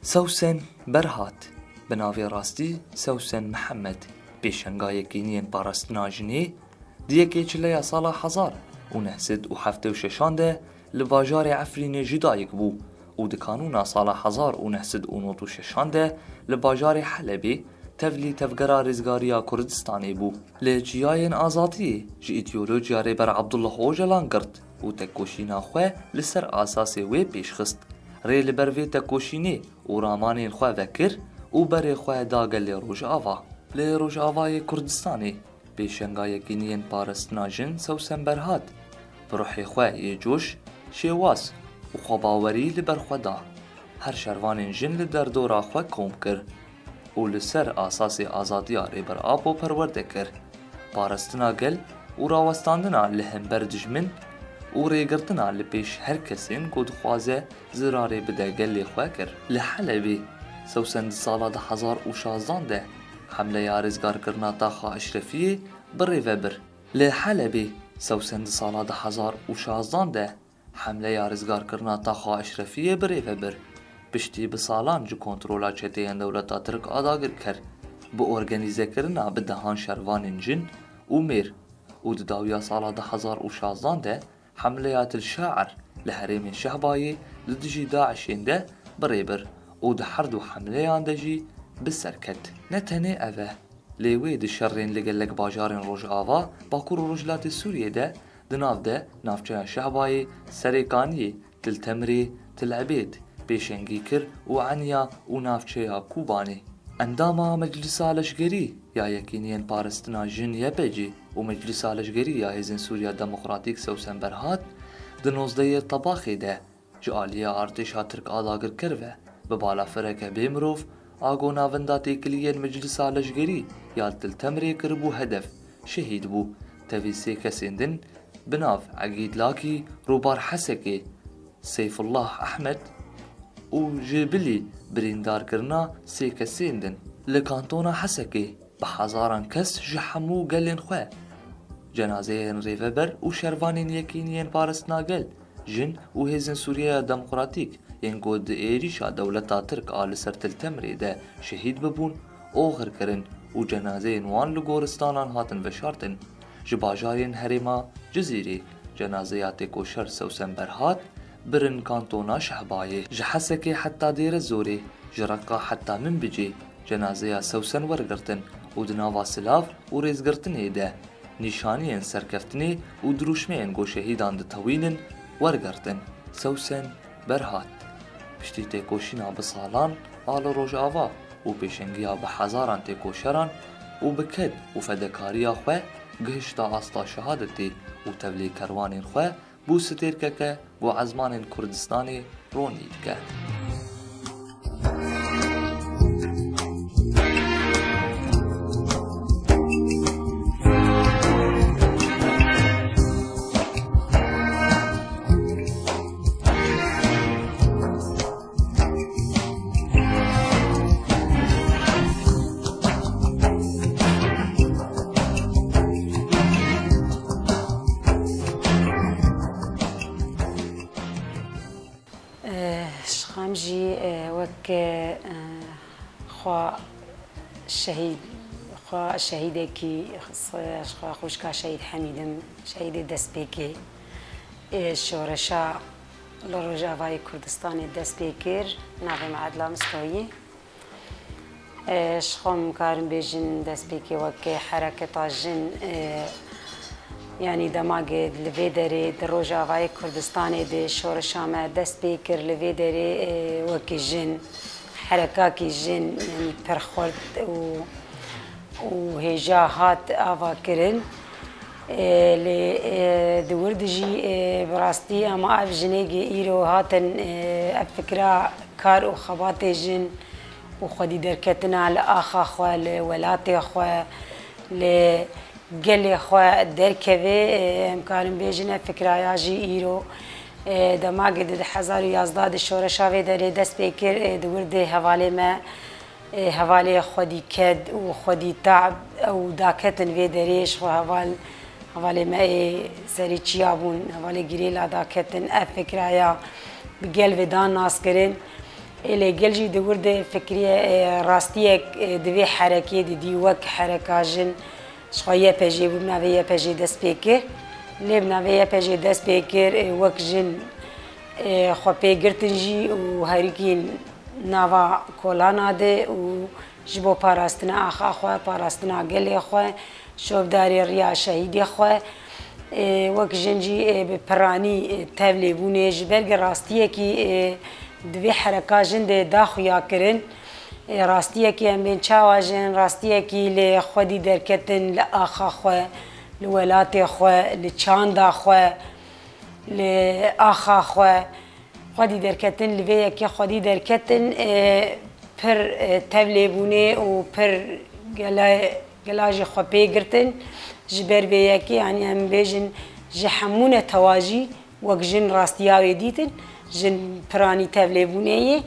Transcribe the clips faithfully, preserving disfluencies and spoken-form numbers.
Sewsen Berhat, bi navê rastî Sewsen Mihemed, pêşenga Yekîniyên Parastina Jinê, di yekê çileya sala hezar û neh sed û heftê û şeşan de li bajarê Efrînê ji dayik bû û di kanûna sala hezar û neh sed û nod û şeşan de li bajarê Helebê tevlî Tevgera Rêzgariya Kurdistanê bû. Li Çiyayên Azadiyê ji îdeolojiya Rêber Abdullah Ocalan girt û tekoşîna xwe li ser asasê wê pêş xist. Rê li ber vê tekoşînê û ramanên xwe vekir û berê xwe da gelê Rojava. Li Rojavayê Kurdistanê pêşenga Yekîniyên Parastina Jin Sewsen Berhat bi ruhê xwe yê coş, şêwaz û xwebawerî li ber xwe da. Her şervanên jin li derdora xwe kom kir û li ser asasê azadiya Rêber Apo perwerde kir. Parastina gel û rawestandina li hember dijmin û rêgirtina li pêş her kesên ku dixwaze zirarê bide gelê xwe kir. Li Helebê Sewsen di sala du hezar û şazdan de hemleya rêzgarkirina taxa Eşrefiyê bi rê ve bir. Li Helebê Sewsen di sala du hezar û şazdan de hemleya rizgarkirina taxa Eşrefiyê bi rê ve bir. Piştî bi salan ji kontrola çeteyên dewleta Tirk a dagirker, bi organîzekirina bi dehan şervanên jin û mêr û di dawiya sala du hezar û şazdan de hemleya Til Şair li herêmên Şehbayê li dijî DAIŞ'ên de bi rê bir û di her du hemleyan de jî bi ser ket. Ne tenê ev e, lê wê di şerên li gelek bajarên Rojava, Bakur û Rojhilatê Sûriyê de, di nav de navçeya Şehbayê, Serêkaniyê, Til Temrê, Til Ebêd, pêşengî kir û Enya û navçeya Kûbanê. Endama Meclisa Leşgerî ya Yekîniyên Parastina Jin, Y P G, û Meclisa Leşgerî ya Hêzên Sûriya Demokratîk Sewsen Berhat di nozdehê Tebaxê de ji aliyê artêşa Tirk a dagirker ve bi balafereke bê mirov a ku navenda têkiliyên Meclisa Leşgerî ya Til Temrê kiribû hedef, şehîd bû. Tevî sê kesên din bi nav Egîd Lakî, Rûbar Hesekê, Seyfullah Ehmed û ji bilî birîndarkirina sê kesên din. Li kantona Hesekê bi hezaran kes ji hemû gelên xwe, cenazeyên rêveber û şervanên Yekîniyên Parastina Gel, Jin û Hêzên Sûriyeya Demokratîk yên ku di êrîşa dewleta Tirk a li ser Til Temrê de şehîd bibûn, oxir kirin û cenazeyên wan li goristanan hatin veşartin. Ji bajarên herêma Cizîrê cenazeya têkoşer Sewsen Berhat birin kantona Şehbayê. Ji Hesekê heta Dêrezorê, ji Reqa heta Minbicê cenazeya Sewsen wergirtin û di nava silav û rêzgirtinê de nîşaniyên serkeftinê û dirûşmeyên ku şehîdan ditewînin wergirtin. Sewsen Berhat piştî têkoşîna bi salan a li Rojava û pêşengiya bi hezaran têkoşeran û bi ked û fedekariya xwe gihişta asta şehadetê û tevlî kerwanên xwe bû stêrkeke ku ezmanên Kurdistanê ronî dike. Eh, ji xem jî, eh, wek, eh, xwe şehîd, xwe şehîdekî, xwe xwişka şehîd Hemîd im, şehîdê destpêkê, eh, şoreşa li Rojavayê Kurdistanê dest pê kir, navê me Edla Mistoyî. E, ji xwe min karim bêjin destpêkê weke hereketa jin, e, yanî dema ge li vê derê di Rojavayê Kurdistanê de şoreşa me dest pê kir, li vê derê, e, wekî jin, herekakî jin, yanî pir xurt û, û hêja hat ava kirin. E, lê, e, di wir de jî, e, bi rastî ema ev jinê ge îro hatin, e, ev fikra kar û xebatê jin û xwedî derketina li axa xwe, li welatê xwe, li gelê xwe derkeve, e, em karin bêjin ev fikraya jî îro, e, dema ge di du hezar û yazdeh de şoreşa vê derê dest pê kir, e, di wir de hevalê me, e, hevalê xwedî ked û xwedî tab ew daketin vê derê, ji xwe heval, hevalê me ê serî çiya bûn, hevalê girêla daketin, ev fikraya bi gel ve dan nas kirin. Ê lê gel jî di wir de fikriye, ê, rastiyek, ê, di vê herekê didî wek hereka jin ji xwe Y P J bû, bi navê Y P J dest pê kir. Lê bi navê Y P J dest pê kir, ê, wek jin, ê, xwe pê girtin jî û herikîn nava kolana de û ji bo parastina axa xwe, parastina gelê xwe, şovdarê riya şehîdê xwe, ê, wek jin jî, ê, bi piranî, ê, tevlê bûnê ji ber gi rastiyekî, ê, di vê hereka jin de da xuya kirin. Ê, rastiyekî em bên çawa jin, rastiyekî li xwedî derketin, li axa xwe, li welatê xwe, li çanda xwe, li axa xwe. Xwedî derketin, li vê yekê xwedî derketin, e, pir, e, tevlê bûnê û pir gela-, gela jî xwe pê girtin. Ji ber vê yekê, yanî em bêjin, ji hemû netewa jî wek jin rastiya wê dîtin, jin piranî tevlê bûnê yê.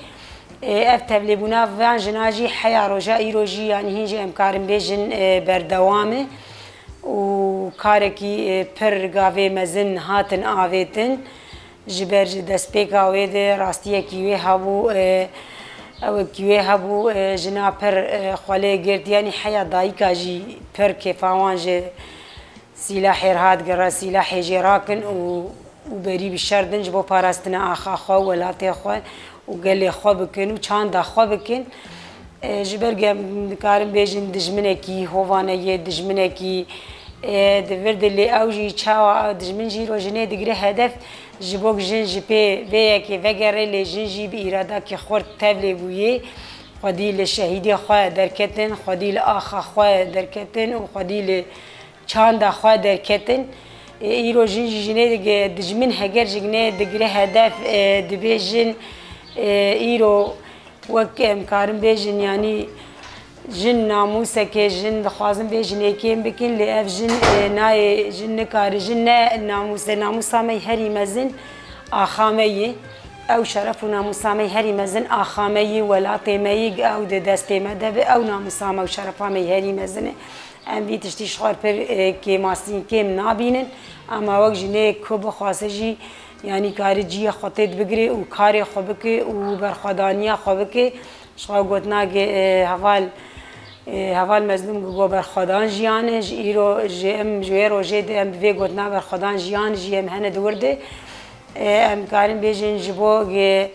E, ev tevlêbûna van jina jî heya roja îro jî, yanî hîn jî em karin bêjin, e, berdewam e û karekî, e, pir gavê mezin hatin avêtin. Ji ber ji destpêka wê de rastiyekî wê hebû, e, ewekî wê hebû, e, jina pir, e, xwelê girt, yanî heya dayika jî pir kêfa wan ji sîlahê re hat gire, sîlahê jê rakin û, û berî bi şer din ji bo parastina axa xwe, welatê xwe û gelê xwe bikin û çanda xwe bikin. E, ji ber ge em dikarin bêjin dijminekî hovane ye, dijminekî, e, di vir de lê ew jî çawa ew dijmin jî îro jinê digire hedef, ji bo jin ji pê vê yekê vegerê, lê jin jî bi îradakî xurt tevlê bûyê, xwedî li şehîdê xwe derketin, xwedî li axa xwe derketin û xwedî li çanda xwe derketin. E, îro jin jî jinê dige-, dijmin heger jinê digire hedef, e, dibê jin, e, îro wek em karin bêjin, yanî jin namûseke jin dixwazin vê jinê kêm bikin, lê ev jin, e, nayê, jin nikare, jin ne namûse, namûsa me herî mezin axa me yê. Ew şeref û namûsa me herî mezin axa me yê, welatê me yê, ew di destê me de be, ew namûsa me û şerefa me herî mezin e. Em vî tiştî ji xwe pir, e, kêmasîn kêm nabînin, ama wek jinê ku bixwaze jî, yanî kare cihê xwe têd bigire û karê xwe bike û berxwedaniya xwe bike. Ji xwe gotina ge, e, heval, e, heval Mezlûm gi got berxwedan jiyan e, ji îro, ji em, ji wê rojê de em bi vê gotina berxwedan jiyan jî em hene di wir de. E, em karin bêjin ji bo ge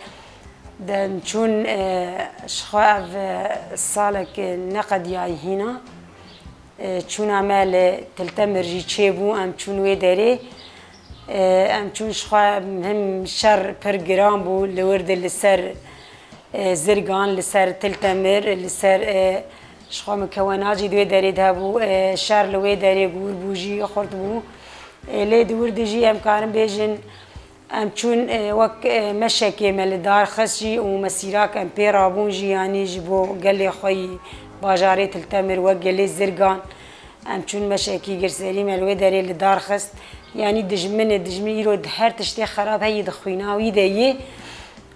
dem çûn, e, ji xwe ev, e, salek, e, neqediyayî hîna. E, çûna me li Til Temir jî çêbû, em çûn wê derê. E, em çûn ji xwe him şer pir giran bû, li wir de li ser, e, Zirgan, li ser Til Temir, li ser, e, ji xwe mikewenat jî di wê derê de hebû, e, şer li wê derê gûr bû jî, xurt bû. E, lê di wir de jî em karin bêjin, Em çûn, e, wek, e, meşekê me li dar xist jî û mesîrak em pê rabûn jî, yanî ji bo gelê xwe yî bajarê Til Temir wek gelê Zirgan. Em çûn meşekî girserî me li wê derê li dar xist. Yanî dijmin e, dijmin îro di her tiştê xerab heyî di xwîna wî de yê.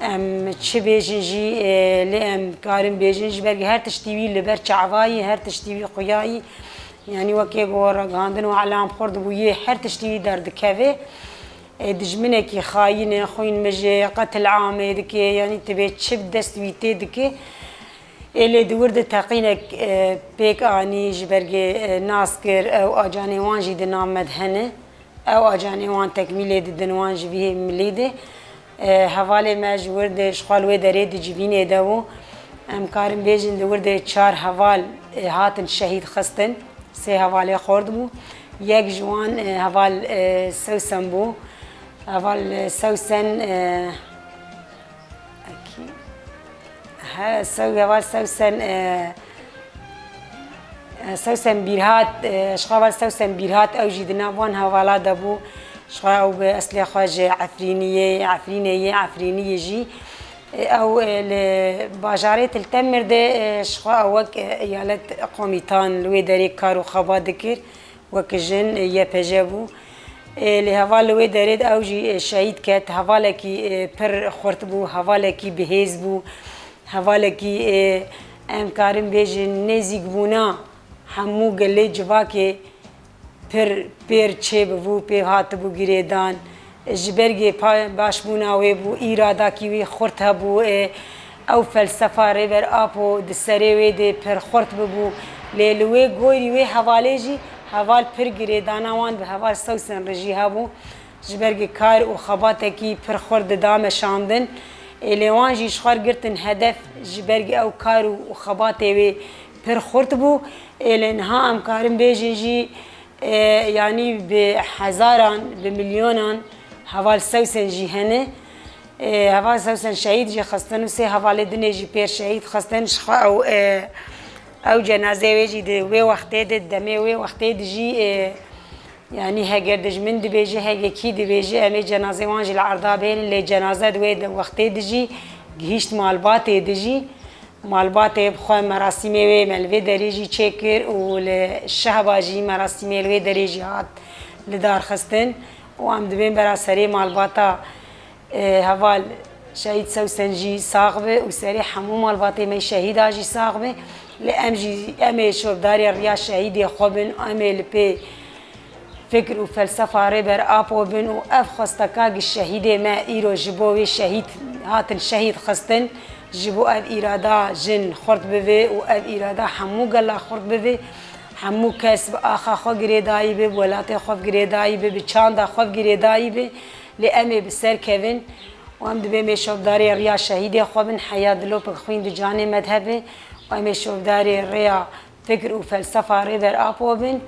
Em çi bêjin jî, e, lê em karin bêjin ji ber her tiştî wî li ber çava yî, her tiştî wî xuya yî. Yanî wekê ku ragihandin û elam xurt bû yê her tiştî wî derdikeve. E, dijminekî xayîn e, xwîn mijê, qetil amê dike, yanî tibê çi bi dest wî tê dike. Ê lê di wir de teqînek, e, pêk anî ji ber ge, e, nas kir, ew acanê wan jî di nav me de hene. Ew acanê wan tekmîlê didin wan ji vî milî de. E, hevalê me ji wir de ji xwe li wê derê di civînê de bû. Em karin bêjin di wir de çar heval, e, hatin şehîd xistin. Sê hevalê xort bû. Yek ji wan, e, heval, e, Sewsen bû. Heval, e, Sewsen, e, ekî-, he, Sew-, heval Sewsen, e, e, Sewsen Bîrhat, e, ji xwe heval Sewsen Bîrhat, ew jî di nav wan hevala de bû. Ji xwe ew bi eslê xwe ji Efrîniyê, Efrînê yê, Efrîniyê jî. Ew, e, li bajarê Til Temir de, e, ji xwe ew wek, e, eyalet komîtan li wê derê kar û xebat dikir, wek jin, e, Y P J bû. E, lê heval li wê derê de ew jî, e, şehîd ket. Hevalekî, e, pir xurt bû, hevalekî bihêz bû, hevalekî, e, em karin bêjin nêzîkbûna hemû gelê civakê pir pêr çêbibû, pê hatibû girêdan. Ji ber gê pa-, başbûna wê bû, îradakî wî xurt hebû, e, Ew felsefa Rêber Apo di serê wê de pir xurt bibû, lê li wê gorî wê hevalê jî heval pir girêdana wan bi heval Sewsen re jî hebû. Ji ber kar û xebatekî pir xurt dida meşandin. Ê lê wan jî ji xwe girtin hedef, ji ber ew kar û xebatê wê pir xurt bû. Ê lê niha em karin bêjin jî, e, yanî bi hezaran, bi milyonan heval Sewsen jî hene. E, heval Sewsen şehîd jî xistin û sê hevalê dinê jî pêr şehîd xistin. Ji xwe ew, e, ew cenazeyê wê jî di wê wextê de, demê wê wextê de jî, e, yanî heger dijmin dibêje, hege kî dibêje, em ê cenazê wan jî li erda bêrin, lê cenaze di wê de wextê de jî gihîşt malbatê de jî. Malbatê bi xwe merasîmê wê me li vê derê jî çêkir û li Şehba jî merasîmê li wê derê jî hat lidarxistin û em dibên bera serê malbata, e, heval Şehîd Sewsen jî sax be û serê hemû malbatê me şehîda jî sax be. Lê em jî, em ê şopdarê riya şehîdê xwe bin, em ê li pê fikr û felsefa Rêber Apo bin û ev xwesteka gi şehîdê me îro ji bo wê şehîd hatin şehîd xistin, ji bo ev îrada jin xurt bibe û ev îrada hemû gela xurt bibe, hemû kes bi axa xwe girêdayî be, bi welatê xwe girêdayî be, bi çanda xwe girêdayî be, lê em ê bi ser kevin û em dibê mêşobdarê riya şehîdê xwe bin, heya dilopek xwîn di canê me de hebe û em ê şovdarê rêya fikr û felsefa Rêber Apo bin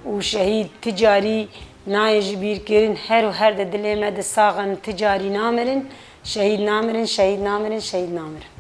û şehîd ti carî nayên ji bîr kirin, her û her di dilê me de sax in, ti carî namirin, şehîd namirin, şehîd namirin, şehîd namirin.